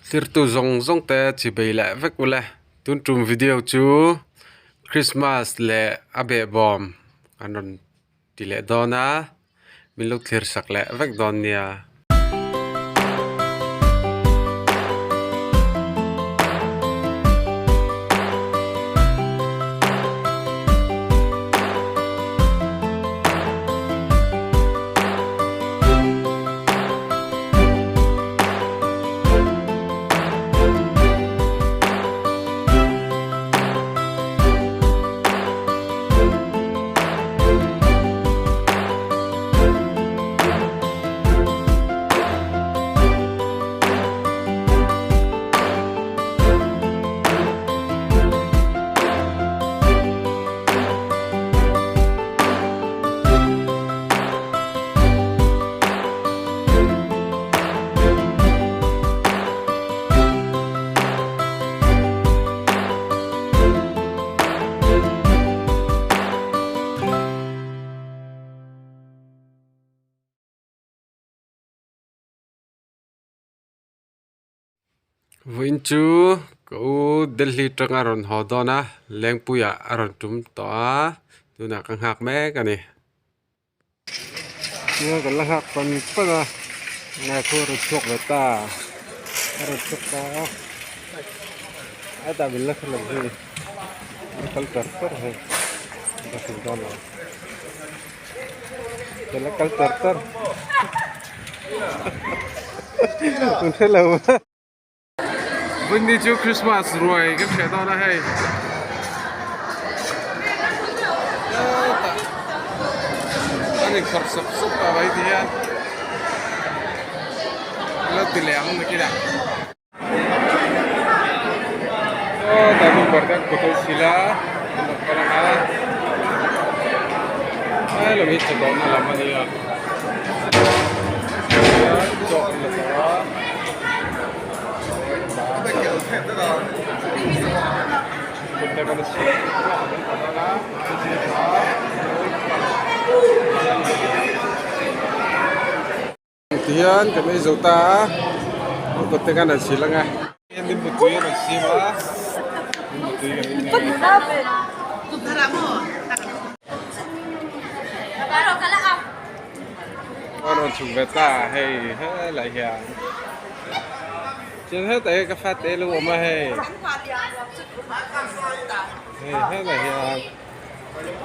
Thirtu zawng zawng te chi bei leh vek ule tun tum video chu Christmas leh a behbawm an rawn ti leh dawn a min lo thlir sak leh vek dawn nia. Vawiin chu ka u Delhi tanga rawn haw dawn a Lengpuiah a rawn tum tawh a tunah ka nghak mek a ni. Nia kan la nghak pan pan a ngai khu a rawn chhuak ve ta a rawn chhuak ta a a tah min la kha lo hei a kal tar tar hei ka hrilh dawn lo ka la kal tar tar min hre lo. Vawini chu Christmas ruai kan hriat dawn a hei hetah an inkhawrh sawp sawp ta mai ti hian an lo ti leh ang nakin ah aw tah number te an kut an sil a an lo kal ang a helai lam hi chawdawhna lam a nia chuan chaw an la tawh a. Tihian kan ei zo ta a an kawt te khan an sil ang a nimbu tui a rawn siam a nimbu tui kan in a a rawn chhuk ve ta hei helai hian chuan hetah hian ka fate lo awm a hei hei helai hian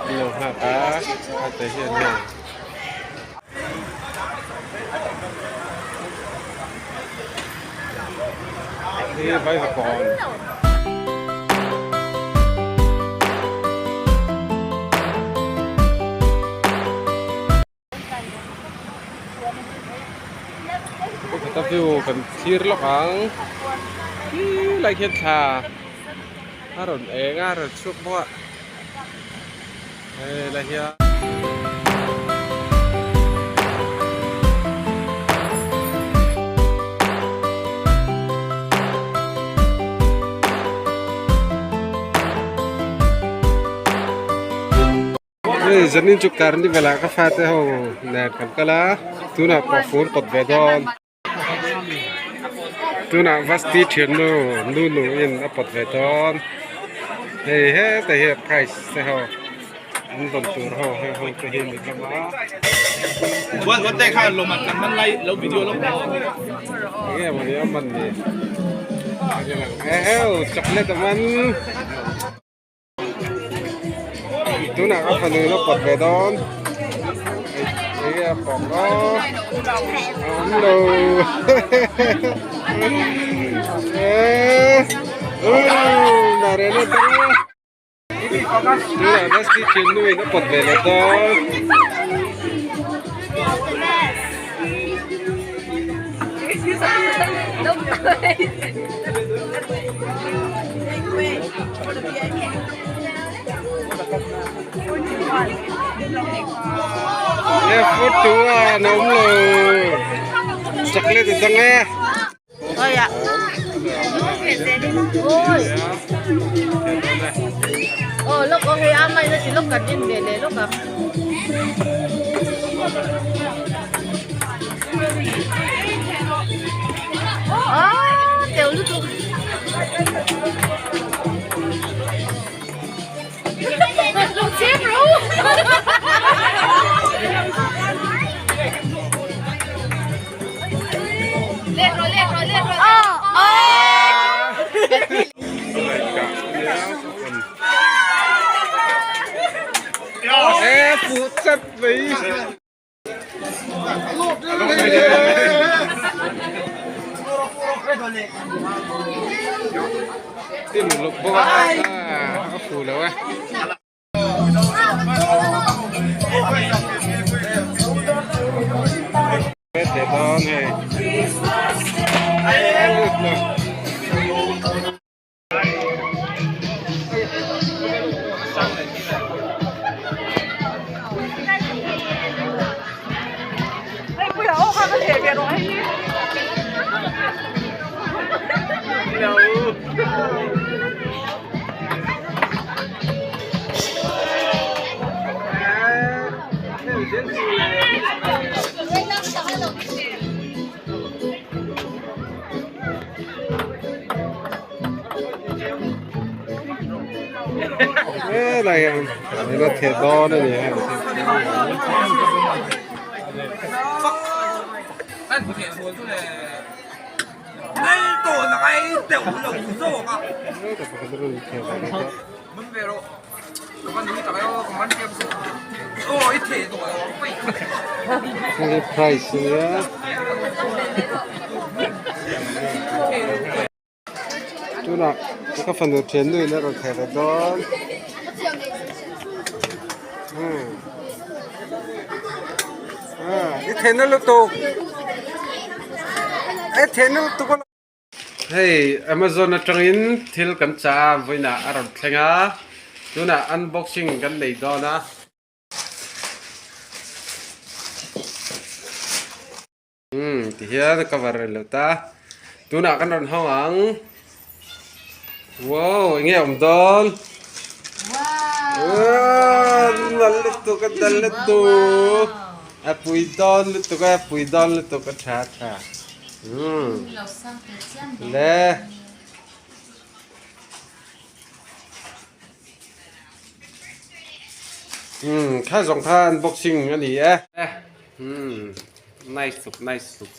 an lo nghak a fate hian hei. Hi vai va kawn. Pakhat a view kan thlir lawk ang khi lai khian thla a rawn eng a rawn chhuak bawk a hei lai hian. Hei zanin chu carnival ah ka fate ho nen kan kal a tunah pawh fur kawt ve dawn tunah vasti thiannu nu nu in a pawt ve dawn hei heta hi a price te ho an dawn tur ho hei ho te hi ni hlawm a. Enge mawni a man ni eheu chocolate a man. Tunah ka fanu in a pawt ve dawn enge a pawk aw a awm lo eee narena tunah Rusty thiannu in a pawt ve leh dawn. Nge food tu a an awm lo chocolate a dang e. E fuh chat mai. Tin luk bawk a a fu lo e. Te dawn hei. A lut lo. Helai hian an la theh dawn a ni a. Hei price a nia. Tunah ka fanu thiannu in a rawn theh ta dawn. I thehna lutuk. I thehna lutuk a. Hei Amazon atangin thil kan chah a vawiinah a rawn thleng a tunah unboxing kan nei dawn a. Umm tihian a cover reng lo ta tunah kan rawn hawng ang wow eng nge a awm dawn wow nal lutuk a nal lutuk a pui dawn lutuk a pui dawn lutuk a tha a tha. Le. Umm kha zawng kha unboxing a ni e. Umm nice tuk nice tuk.